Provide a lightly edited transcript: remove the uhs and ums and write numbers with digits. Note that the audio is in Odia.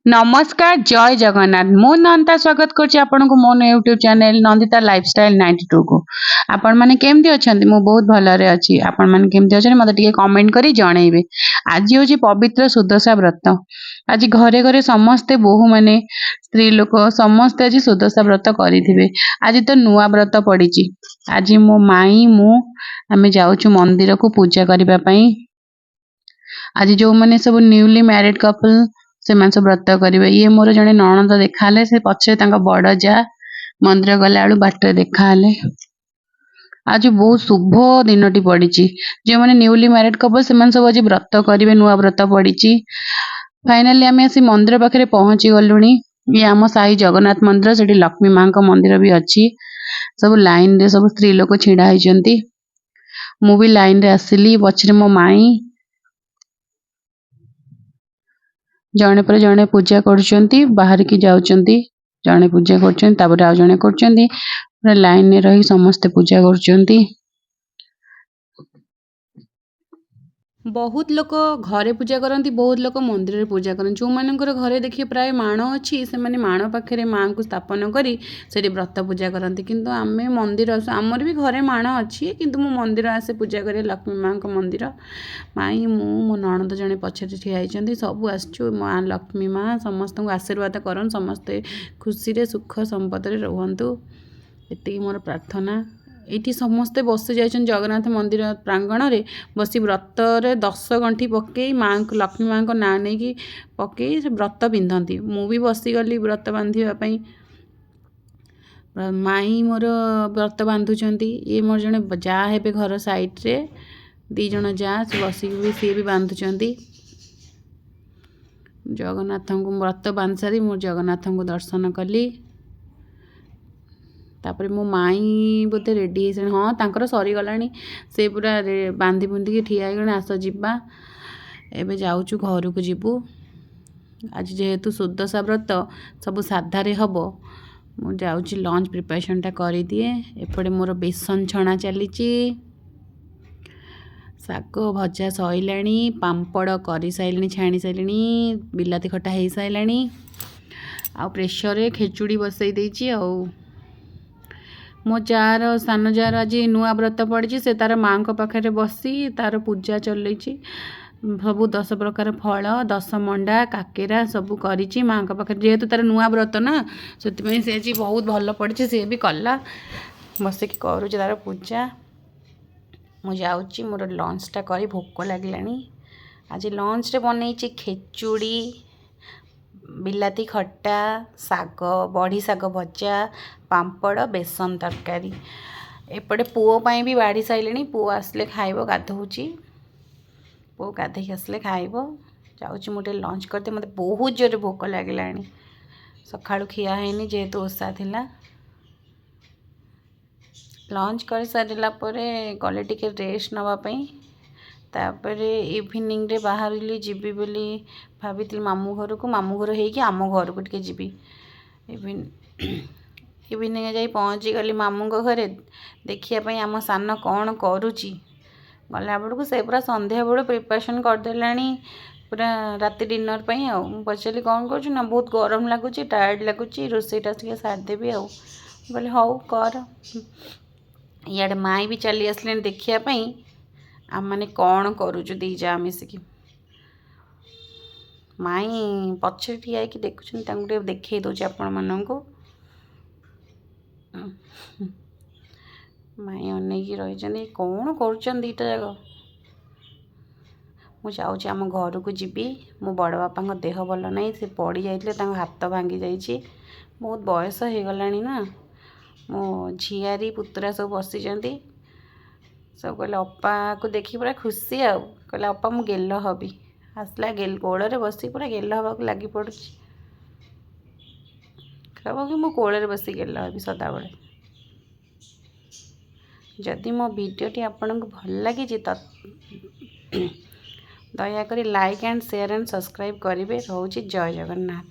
ନମସ୍କାର, ଜୟ ଜଗନ୍ନାଥ। ମୁଁ ନନ୍ଦିତା ସ୍ୱାଗତ କରୁଛି ଆପଣଙ୍କୁ ମୋ ୟୁଟ୍ୟୁବ୍ ଚ୍ୟାନେଲ୍ ନନ୍ଦିତା ଲାଇଫଷ୍ଟାଇଲ୍ 92କୁ। ଆପଣମାନେ କେମିତି ଅଛନ୍ତି? ମୁଁ ବହୁତ ଭଲରେ ଅଛି। ଆପଣମାନେ କେମିତି ଅଛନ୍ତି, ମୋତେ ଟିକେ କମେଣ୍ଟ କରି ଜଣେଇବେ। ଆଜି ହେଉଛି ପବିତ୍ର ସୁଦଶା ବ୍ରତ। ଆଜି ଘରେ ଘରେ ସମସ୍ତେ ବୋହୂମାନେ, ସ୍ତ୍ରୀ ଲୋକ ସମସ୍ତେ ଆଜି ସୁଦଶା ବ୍ରତ କରିଥିବେ। ଆଜି ତ ନୂଆ ବ୍ରତ ପଡ଼ିଛି। ଆଜି ମୋ ମାଇଁ, ମୁଁ ଆମେ ଯାଉଛୁ ମନ୍ଦିରକୁ ପୂଜା କରିବା ପାଇଁ। ଆଜି ଯେଉଁମାନେ ସବୁ ନ୍ୟୁଲି ମ୍ୟାରିଡ୍ କପଲ୍, ସେମାନେ ସବୁ ବ୍ରତ କରିବେ। ଇଏ ମୋର ଜଣେ ନଣନ୍ଦ ଦେଖାହେଲେ, ସେ ପଛରେ ତାଙ୍କ ବଡ଼ ଯା। ମନ୍ଦିର ଗଲାବେଳୁ ବାଟରେ ଦେଖାହେଲେ। ଆଜି ବହୁତ ଶୁଭ ଦିନଟି ପଡ଼ିଛି। ଯେଉଁମାନେ ନ୍ୟୁଲି ମ୍ୟାରିଡ୍ କପଲ୍, ସେମାନେ ସବୁ ଆଜି ବ୍ରତ କରିବେ। ନୂଆ ବ୍ରତ ପଡ଼ିଛି। ଫାଇନାଲି ଆମେ ଆସି ମନ୍ଦିର ପାଖରେ ପହଞ୍ଚି ଗଲୁଣି। ଇଏ ଆମ ସାହି ଜଗନ୍ନାଥ ମନ୍ଦିର। ସେଠି ଲକ୍ଷ୍ମୀ ମାଙ୍କ ମନ୍ଦିର ବି ଅଛି। ସବୁ ଲାଇନରେ ସବୁ ସ୍ତ୍ରୀ ଲୋକ ଛିଡ଼ା ହେଇଛନ୍ତି। ମୁଁ ବି ଲାଇନରେ ଆସିଲି, ପଛରେ ମୋ ମାଇଁ। ଜଣେ ପରେ ଜଣେ ପୂଜା କରୁଛନ୍ତି, ବାହାରିକି ଯାଉଛନ୍ତି। ଜଣେ ପୂଜା କରୁଛନ୍ତି, ତାପରେ ଆଉ ଜଣେ କରୁଛନ୍ତି। ପୁରା ଲାଇନରେ ରହି ସମସ୍ତେ ପୂଜା କରୁଛନ୍ତି। ବହୁତ ଲୋକ ଘରେ ପୂଜା କରନ୍ତି, ବହୁତ ଲୋକ ମନ୍ଦିରରେ ପୂଜା କରନ୍ତି। ଯେଉଁମାନଙ୍କର ଘରେ ଦେଖିବେ ପ୍ରାୟ ମାଣ ଅଛି, ସେମାନେ ମାଣ ପାଖରେ ମାଆଙ୍କୁ ସ୍ଥାପନ କରି ସେଠି ବ୍ରତ ପୂଜା କରନ୍ତି। କିନ୍ତୁ ଆମେ ମନ୍ଦିର ଆସୁ। ଆମର ବି ଘରେ ମାଣ ଅଛି, କିନ୍ତୁ ମୁଁ ମନ୍ଦିର ଆସେ ପୂଜା କରି, ଲକ୍ଷ୍ମୀ ମାଆଙ୍କ ମନ୍ଦିର। ମାଇଁ, ମୁଁ, ମୋ ନଣନ୍ଦ ଜଣେ ପଛରେ ଠିଆ ହେଇଛନ୍ତି। ସବୁ ଆସିଛୁ। ମା ଲକ୍ଷ୍ମୀ ମା ସମସ୍ତଙ୍କୁ ଆଶୀର୍ବାଦ କରନ୍ତୁ, ସମସ୍ତେ ଖୁସିରେ ସୁଖ ସମ୍ପଦରେ ରୁହନ୍ତୁ, ଏତିକି ମୋର ପ୍ରାର୍ଥନା। ଏଇଠି ସମସ୍ତେ ବସି ଯାଇଛନ୍ତି। ଜଗନ୍ନାଥ ମନ୍ଦିର ପ୍ରାଙ୍ଗଣରେ ବସି ବ୍ରତରେ 10 ଗଣ୍ଠି ପକେଇ, ମାଆଙ୍କୁ, ଲକ୍ଷ୍ମୀ ମାଆଙ୍କ ନାଁ ନେଇକି ପକେଇ ସେ ବ୍ରତ ପିନ୍ଧନ୍ତି। ମୁଁ ବି ବସିଗଲି ବ୍ରତ ବାନ୍ଧିବା ପାଇଁ। ମାଇଁ ମୋର ବ୍ରତ ବାନ୍ଧୁଛନ୍ତି। ଇଏ ମୋର ଜଣେ ଯା ହେବେ, ଘର ସାଇଡ଼୍ରେ 2 ଜଣ ଯା, ସେ ବସିକି ବି ସିଏ ବି ବାନ୍ଧୁଛନ୍ତି। ଜଗନ୍ନାଥଙ୍କୁ ବ୍ରତ ବାନ୍ଧି ସାରି ମୁଁ ଜଗନ୍ନାଥଙ୍କୁ ଦର୍ଶନ କଲି। ତାପରେ ମୋ ମାଇଁ ବୋଧେ ରେଡ଼ି ହେଇସାରିଲେଣି। ହଁ, ତାଙ୍କର ସରିଗଲାଣି। ସେ ପୁରା ବାନ୍ଧି ବୁନ୍ଧିକି ଠିଆ ହେଇଗଲେଣି। ଆସ ଯିବା। ଏବେ ଯାଉଛୁ, ଘରକୁ ଯିବୁ। ଆଜି ଯେହେତୁ ସୁଦଶା ବ୍ରତ, ସବୁ ସାଧାରେ ହେବ। ମୁଁ ଯାଉଛି ଲଞ୍ଚ ପ୍ରିପାରେସନ୍ଟା କରିଦିଏ। ଏପଟେ ମୋର ବେସନ ଛଣା ଚାଲିଛି, ଶାଗ ଭଜା ସରିଲାଣି, ପାମ୍ପଡ଼ କରିସାରିଲିଣି, ଛାଣି ସାରିଲିଣି, ବିଲାତି ଖଟା ହେଇସାରିଲାଣି ଆଉ ପ୍ରେସରରେ ଖେଚୁଡ଼ି ବସେଇ ଦେଇଛି। ଆଉ ମୋ ଯାଆର, ସାନ ଯାଆର ଆଜି ନୂଆ ବ୍ରତ ପଡ଼ିଛି। ସେ ତାର ମାଆଙ୍କ ପାଖରେ ବସି ତାର ପୂଜା ଚଲେଇଛି। ସବୁ 10 ପ୍ରକାର ଫଳ, 10 ମଣ୍ଡା, କାକେରା ସବୁ କରିଛି ମାଆଙ୍କ ପାଖରେ। ଯେହେତୁ ତାର ନୂଆ ବ୍ରତ ନା, ସେଥିପାଇଁ ସେ ଆଜି ବହୁତ ଭଲ ପଡ଼ିଛି। ସିଏ ବି କଲା, ବସିକି କରୁଛି ତାର ପୂଜା। ମୁଁ ଯାଉଛି ମୋର ଲଞ୍ଚଟା କରି, ଭୋକ ଲାଗିଲାଣି। ଆଜି ଲଞ୍ଚରେ ବନେଇଛି ଖେଚୁଡ଼ି, ବିଲାତି ଖଟା, ଶାଗ, ବଢ଼ି ଶାଗ ଭଜା, ପାମ୍ପଡ଼, ବେସନ ତରକାରୀ। ଏପଟେ ପୁଅ ପାଇଁ ବି ବାଢ଼ି ସାରିଲିଣି। ପୁଅ ଆସିଲେ ଖାଇବ। ଗାଧୋଉଛି ପୁଅ, ଗାଧୋଇକି ଆସିଲେ ଖାଇବ। ଯାଉଛି ମୁଁ ଟିକେ ଲଞ୍ଚ କରିଦିଏ, ମୋତେ ବହୁତ ଜୋରରେ ଭୋକ ଲାଗିଲାଣି। ସକାଳୁ ଖିଆ ହେଇନି, ଯେହେତୁ ଓଷା ଥିଲା। ଲଞ୍ଚ କରିସାରିଲା ପରେ ଗଲେ ଟିକେ ରେଷ୍ଟ ନେବା ପାଇଁ। ତାପରେ ଇଭିନିଂରେ ବାହାରିଲି, ଯିବି ବୋଲି ଭାବିଥିଲି ମାମୁଁ ଘରକୁ। ମାମୁଁ ଘର ହେଇକି ଆମ ଘରକୁ ଟିକେ ଯିବି। ଇଭିନିଂରେ ଯାଇ ପହଞ୍ଚିଗଲି ମାମୁଁଙ୍କ ଘରେ, ଦେଖିବା ପାଇଁ ଆମ ସାନ କ'ଣ କରୁଛି। ଗଲାବେଳକୁ ସେ ପୁରା ସନ୍ଧ୍ୟାବେଳୁ ପ୍ରିପାରେସନ୍ କରିଦେଲାଣି ପୁରା ରାତି ଡିନର୍ ପାଇଁ। ଆଉ ମୁଁ ପଚାରିଲି, କ'ଣ କରୁଛୁ? ନା, ବହୁତ ଗରମ ଲାଗୁଛି, ଟାୟାର୍ଡ଼ ଲାଗୁଛି, ରୋଷେଇଟା ଟିକେ ସାରିଦେବି। ଆଉ ମୁଁ କହିଲି, ହଉ କର। ଇଆଡ଼େ ମାଇଁ ବି ଚାଲି ଆସିଲେଣି ଦେଖିବା ପାଇଁ ଆମମାନେ କ'ଣ କରୁଛୁ ଦି ଯା ମିଶିକି। ମାଇଁ ପଛରେ ଠିଆ ହେଇକି ଦେଖୁଛନ୍ତି। ତାଙ୍କୁ ଟିକେ ଦେଖେଇ ଦେଉଛି ଆପଣମାନଙ୍କୁ। ମାଇଁ ଅନେଇକି ରହିଛନ୍ତି, କ'ଣ କରୁଛନ୍ତି ଦୁଇଟା ଯାକ। ମୁଁ ଯାଉଛି ଆମ ଘରକୁ ଯିବି। ମୋ ବଡ଼ ବାପାଙ୍କ ଦେହ ଭଲ ନାହିଁ। ସେ ପଡ଼ି ଯାଇଥିଲେ, ତାଙ୍କ ହାତ ଭାଙ୍ଗି ଯାଇଛି। ବହୁତ ବୟସ ହେଇଗଲାଣି ନା। ମୋ ଝିଆରୀ ପୁତୁରା ସବୁ ବସିଛନ୍ତି। ସବୁ କହିଲେ, ଅପାକୁ ଦେଖି ପୁରା ଖୁସି। ଆଉ କହିଲେ, ଅପା, ମୁଁ ଗେଲ ହେବି। ଆସିଲା, କୋଳରେ ବସି ପୁରା ଗେଲ ହେବାକୁ ଲାଗି ପଡ଼ୁଛି। କହିବ କି ମୁଁ କୋଳରେ ବସି ଗେଲ ହେବି ସଦାବେଳେ। ଯଦି ମୋ ଭିଡ଼ିଓଟି ଆପଣଙ୍କୁ ଭଲ ଲାଗିଛି ତ ଦୟାକରି like and share and subscribe କରିବେ। ରହୁଛି, ଜୟ ଜଗନ୍ନାଥ।